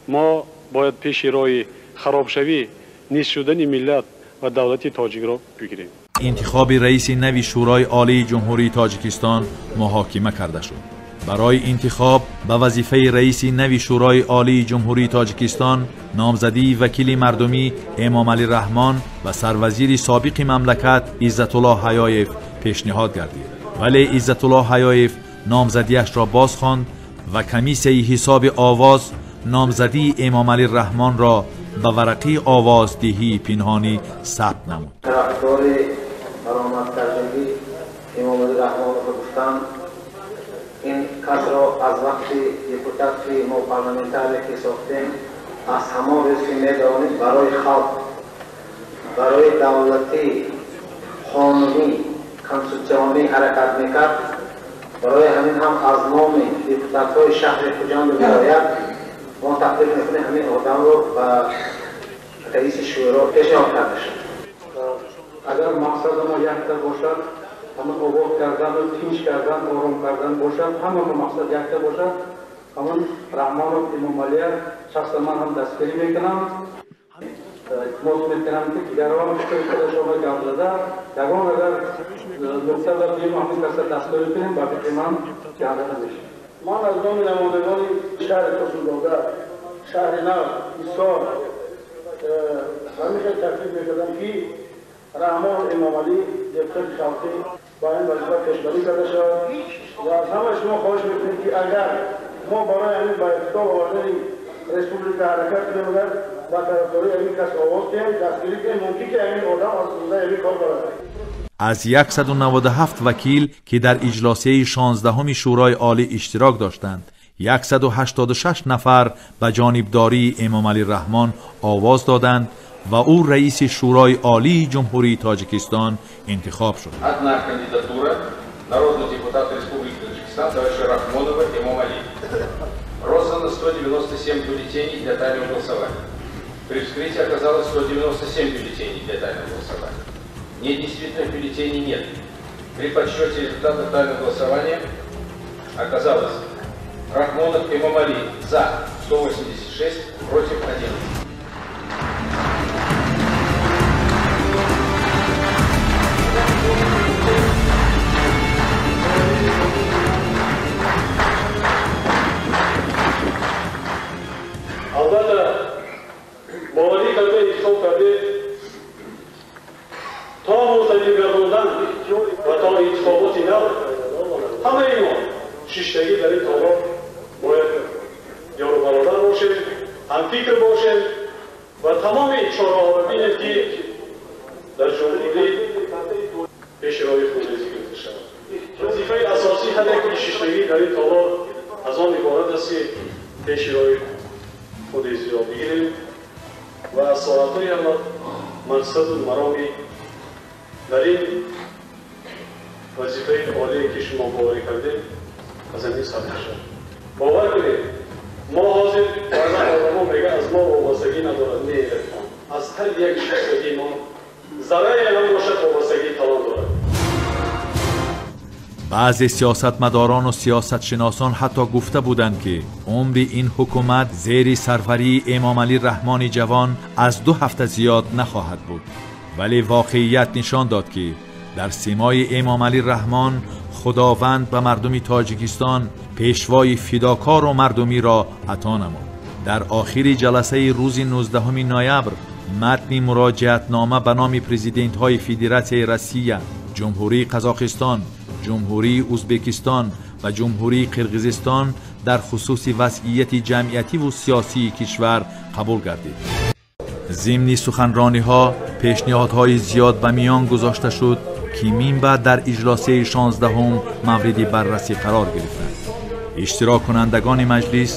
Мо бояд пеши роҳи харобшавӣ, низ шудани миллат ва давлати тоҷикро бигирем. Интихоби раиси нави Шӯрои Олии Ҷумҳурии Тоҷикистон муҳокима карда шуд. Барои интихоб ба вазифаи раиси нави Шӯрои Олии Ҷумҳурии Тоҷикистон номзадии вакили мардумӣ Эмомалӣ Раҳмон ва сарвазири собиқи мамлакат Иззатулло Ҳаёев пешниҳод гардид. Вале Иззатулло Ҳаёев номзадиашро боз хонд ва комиссияи ҳисоби овоз номзадии Эмомалӣ Раҳмонро ба варақаи овоздиҳии пинҳонӣ сабт намуд. Тарафдори баромадкардагӣ Эмомалӣ Раҳмонро гуфтанд, ин касро аз вақти депутати мо парламентарие ки сохтем, аз ҳамон рӯз ки медонед, барои халқ, барои давлатӣ қонунӣ, конститутсионӣ ҳаракат мекард. Барои ҳамин ҳам аз номи депутатҳои шаҳри Хуҷанду вилоят мо тақдир мекунем ҳамин одамро ба раиси шӯро пешниҳод карда шуд. Агар мақсади мо якта бошад, ҳамон обод кардану тинч кардан, ором кардан бошад, ҳама мо мақсад якта бошад, ҳамон Раҳмонов Эмомалия шахсан ман ҳам дастгирӣ мекунам. Илтимос мекунам, ки дигарон худашонро гап зада, ягон агар нуқта ва биём ҳамин каса дастгирӣ кунем, ба фикри ман ҷанга намешавад. Ман аз номи намояндагони шаҳри Турсунзода, шаҳри Нав, Ҳисор ҳамин хел таклиф мекардам, ки Раҳмон Эмомалӣ депутати халқӣ ба ин вазифа пешбарӣ карда шавад ва аз ҳамаи шумо хоҳиш мекунем, ки агар мо барои ҳамин ба иқтидор овардани республика ҳаракат кунем, агар ба тарафдории ҳамин кас овоз диҳем, дастгирӣ кунем, мумкин ки ҳамин одам аз ҳамин кор барад. Аз 197 вакил, ки дар иҷлосияи 16-уми Шӯрои Олӣ иштирок доштанд, 186 нафар ба ҷонибдории Эмомалӣ Раҳмон овоз доданд ва ӯ раиси Шӯрои Олии Ҷумҳурии Тоҷикистон интихоб шуд. Одна кандидатура народного депутата Республики Таджикистан товарища Рахмонова Эмомали. Роздано 197 бюллетеней для тайного голосования. При вскрытии оказалось 197 бюллетеней для тайного голосования. Недействительных бюллетеней нет. При подсчете результатов тайного голосования оказалось: Рахмонов Эмомали за 186, против 11. Албатта, боварӣ карда, ҳисоб карде, то мутаъин гардондан ва то интихоботи нав ҳамаи мо шиштагӣ дар ин толор бояд ёру бародар бошем, ҳамфикр бошем ва тамоми чораҳоро бинем, ки дар ҷумҳурӣ пеши роҳи хунрезӣ гирифта шавад. Вазифаи асосии ҳар яке шиштагӣ дар ин толор аз он иборат аст, ки пеши роҳи хунрезиро бигирем ва аз соатҳои аввал мақсаду мароми дар ин вазифаи олие, ки шумо боварӣ кардем, аз ҳамин сабт шавад. Бовар кунед, мо ҳозир баъзан одамо мега, аз мо вобастагӣ надорад. Не, аз ҳар як шиштагии мо заррае ҳам бошад, вобастагии калон дорад. Баъзе сиёсатмадорону сиёсатшиносон ҳатто гуфта буданд, ки умри ин ҳукумат зери сарварии Эмомалӣ Раҳмони ҷавон аз 2 ҳафта зиёд нахоҳад буд. Вале воқеият нишон дод, ки дар симои Эмомалӣ Раҳмон Худованд ба мардуми Тоҷикистон пешвои фидокору мардумиро ато намуд. Дар охири ҷаласаи рӯзи 19 ноябр матни муроҷиатнома ба номи президентҳои Федератсияи Россия, Ҷумҳурии Қазоқистон, Ҷумҳурии Узбекистон ва Ҷумҳурии Қирғизистон дар хусуси вазъияти ҷамъиятиву сиёсии кишвар қабул гардид. Зимни суханрониҳо пешниҳодҳои зиёд ба миён гузошта шуд, ки минбаъд дар иҷлосияи 16-ум мавриди баррасӣ қарор гирифтанд. Иштироккунандагони маҷлис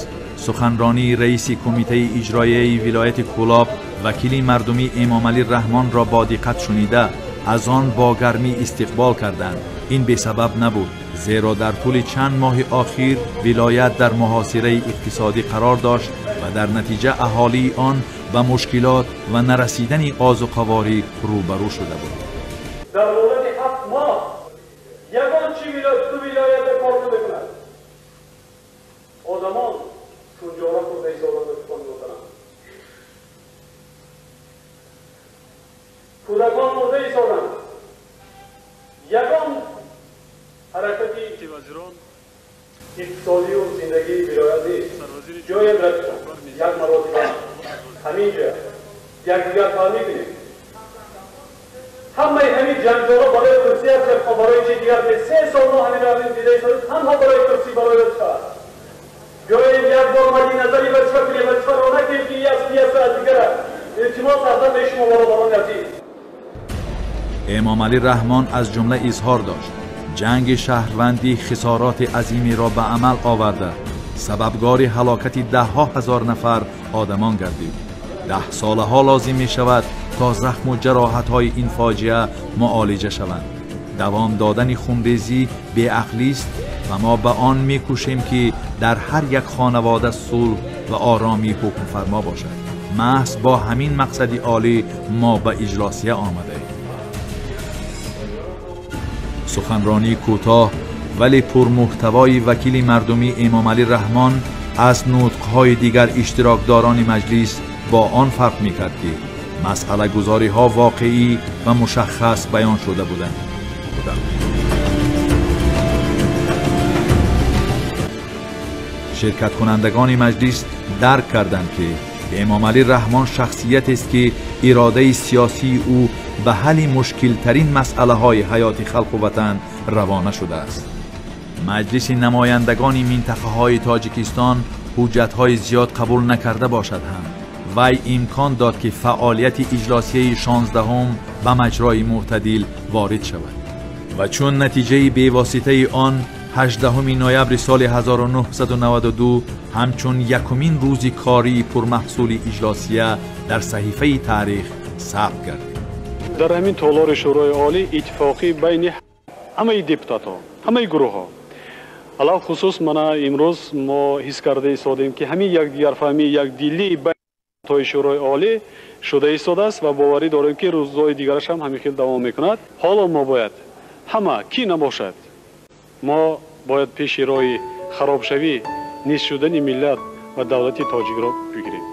суханронии раиси кумитаи иҷроияи вилояти Кӯлоб, вакили мардумӣ Эмомалӣ Раҳмонро бо диққат шунида, аз он бо гармӣ истиқбол карданд. Ин бесабаб набуд, зеро дар тӯли чанд моҳи охир вилоят дар муҳосираи иқтисодӣ қарор дошт ва дар натиҷа аҳолии он ба мушкилот ва нарасидани озуқаворӣ рӯбарӯ шуда буд. Дар муддати 7 моҳ ягон чи вилоят, ду вилоята кор намекунад. Одамон чун ҷора хӯрда истодан ба тӯфон. иқтисодию зиндагии вилоят нест. Ҷоем рафиқон, як маротиба ҳаминҷа якдигар фаҳмӣ кунем. Ҳамаи ҳамин ҷанҷоло барои курсӣ аст, рафиқон, барои чи дигар нест. 3 сол мо ҳамин равем дида истодем, танҳо барои курсӣ, барои вазифа аст. Биёем як бор мадди назари вазифа кунем, вазифаро накунем ки ин аст, ки аст аз дигар аст. Илтимос ҳастам ба шумо бародарони азиз. Эмомалӣ Раҳмон аз ҷумла изҳор дошт: ҷанги шаҳрвандӣ хисороти азимеро ба амал оварда, сабабгори ҳалокати даҳҳо ҳазор нафар одамон гардид. 10 солаҳо лозим мешавад то захму ҷароҳатҳои ин фоҷиа муолиҷа шаванд. Давом додани хунрезӣ беақлист ва мо ба он мекӯшем ки дар ҳар як хонавода сулҳ ва оромӣ ҳукмфармо бошад. Маҳз бо ҳамин мақсади олӣ мо ба иҷлосия омадаем. Суханронии кӯтоҳ вале пурмуҳтавои вакили мардумӣ Эмомалӣ Раҳмон аз нутқҳои дигар иштирокдорони маҷлис бо он фарқ мекард ки масъалагузориҳо воқеӣ ва мушаххас баён шуда буданд. Ширкаткунандагони маҷлис дарк карданд ки Эмомалӣ Раҳмон шахсиятест ки иродаи сиёсии ӯ ба ҳалли мушкилтарин масъалаҳои ҳаёти халқу ватан равона шудааст. Маҷлиси намояндагони минтақаҳои Тоҷикистон ҳуҷҷатҳои зиёд қабул накарда бошад ҳам, вай имкон дод ки фаъолияти иҷлосияи 16-ум ба маҷрои мӯътадил ворид шавад ва чун натиҷаи бевоситаи он 18 ноябри соли 1992 ҳамчун якумин рӯзи кории пурмаҳсули иҷлосия дар саҳифаи таърих сабт гардид. Дар ҳамин толори Шӯрои Олӣ иттифоқӣ байни ҳамаи депутатҳо, ҳамаи гурӯҳҳо, алалхусус мана имрӯз мо ҳис карда истодем ки ҳамин якдигарфаҳмӣ, якдилии байни Шӯрои Олӣ шуда истодааст ва боварӣ дорем ки рӯзҳои дигараш ҳам ҳамин хел давом мекунад. Ҳоло мо бояд ҳама ки набошад, мо бояд пеши роҳи харобшавӣ, низ шудани миллат ва давлати тоҷикро бигирем.